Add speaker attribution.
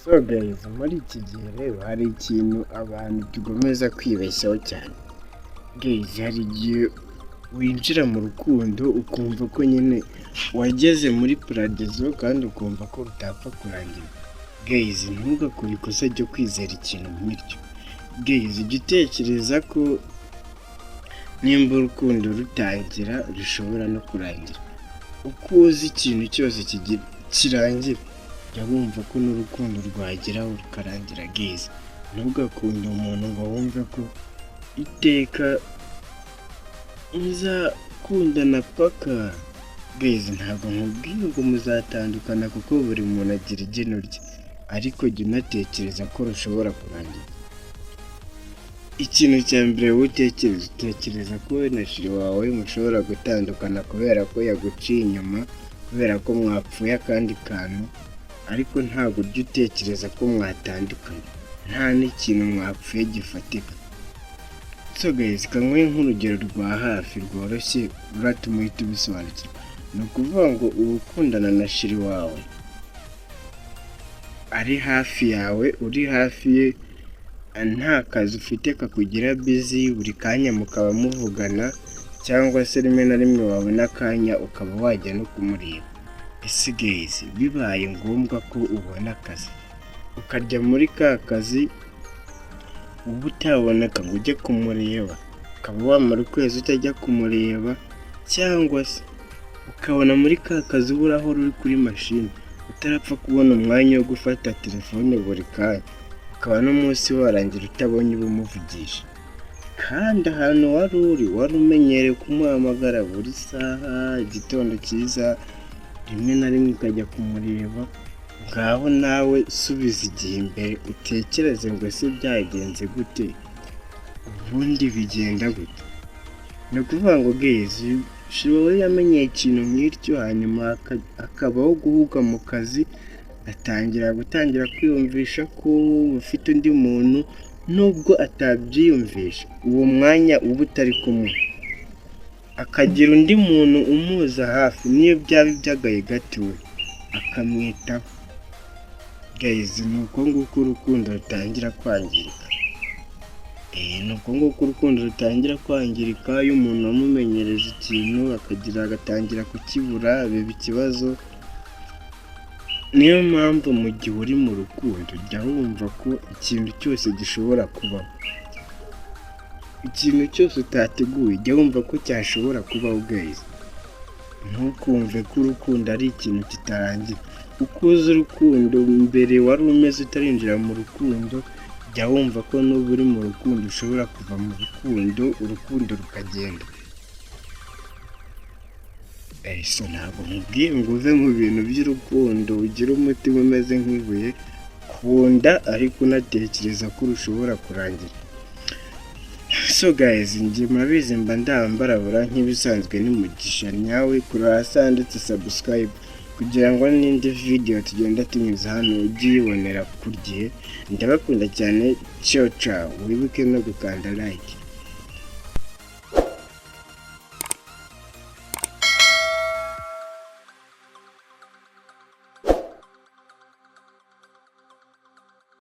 Speaker 1: So guys, muri iki gihe rero hari ikintu abantu tugomeza kwibeshyaho cyane. Guys, hari igihe winjira mu rukundo ukumva ko nyine wageze muri paradizo kandi ukumva ko rutapfa kurangira. Guys, ntugakore ikosa ryo kwizera ikintu nk'iryo. Guys, jya utekereza ko nimba urukundo rutangira, rushobora no kurangira. Uko uzi ikintu cyose kirangira, jya wumva ko n'urukundo rwageraho rukarangira. Guys, ntugakunde umuntu ngo wumve ko iteka muzakundana paka. Guys, ntabwo nkubwiye ngo muzatandukana, kuko buri muntu agira igeno rye, ariko jya unatekereza ko rushobora kurangira. Ikintu cya mbere wowe utekereza, utekereza ko wowe na chéri wawe mushobora gutandukana kubera ko yaguciye inyuma, kubera ko mwapfuye akandi kantu, ariko ntabwo ujya utekereza ko mwatandukana nta n'ikintu mwapfuye gifatika. So guys, kanguhe nk'urugero rwa hafi rworoshye ruratuma uhita ubisobanukirwa. Ni ukuvuga ngo uba ukundana na chéri wawe, ari hafi yawe, uri hafi ye, nta kazi ufite kakugira busy, buri kanya mukaba muvugana, cyangwa se rimwe na rimwe wabona akanya ukaba wajya no kumureba. Ese guys, bibaye ngombwa ko ubona akazi, ukajya muri ka kazi, uba utaboneka ngo ujye kumureba, ukaba wamara ukwezi utajya kumureba, cyangwa se ukabona muri ka kazi uba urahora uri kuri mashini, utarapfa kubona umwanya wo gufata telefone buri kanya, ukaba n'umunsi warangira utabonye ubumuvugisha, kandi ahantu wari uri wari umenyereye kumuhamagara buri saha, igitondo cyiza, rimwe na rimwe ukajya kumureba? Ngaho nawe subiza igihe imbere, utekereze ngo ese byagenze gute? Ubundi bigenda gute? Ni ukuvuga ngo guys, chéri yamenyeye ikintu nk'icyo, hanyuma hakabaho guhuga mu kazi, atangira gutangira kwiyumvisha ko ufite undi muntu, nubwo atabyiyumvisha. Uwo mwanya uba utari kumwe, akagira undi muntu umuza hafi, niyo byaba iby'agahe gato, akamwitaho. Guys, ni uko nguko urukundo rutangira kwangirika. Ni uko nguko urukundo rutangira kwangirika, iyo umuntu wamumenyereje ikintu akagira agatangira kukibura, biba ikibazo. Niyo mpamvu mu gihe uri mu rukundo, jya wumva ko ikintu cyose gishobora kubaho. Ikintu cyose utateguye, jya wumva ko cyashobora kubaho. Guys, ntukumve ko urukundo ari ikintu kitarangira. Uko uzi urukundo mbere wari umeze utarinjira mu rukundo, jya wumva ko n'uba uri mu rukundo ushobora kuva mu rukundo, urukundo rukagenda. So ntabwo nkubwiye ngo uve mu bintu by'urukundo ugire umutima umeze nk'ibuye. Kunda, ariko unatekereza ko rushobora kurangira. So guys, njye murabizi mba ndambarabura nk'ibisanzwe, ni Mugisha nyawe. Kuri hasi handitse subscribe kugira ngo n'indi video tugenda tunyuza hano ujye uyibonera ku gihe. Ndabakunda cyane, ciao ciao. Wibuke no gukanda like.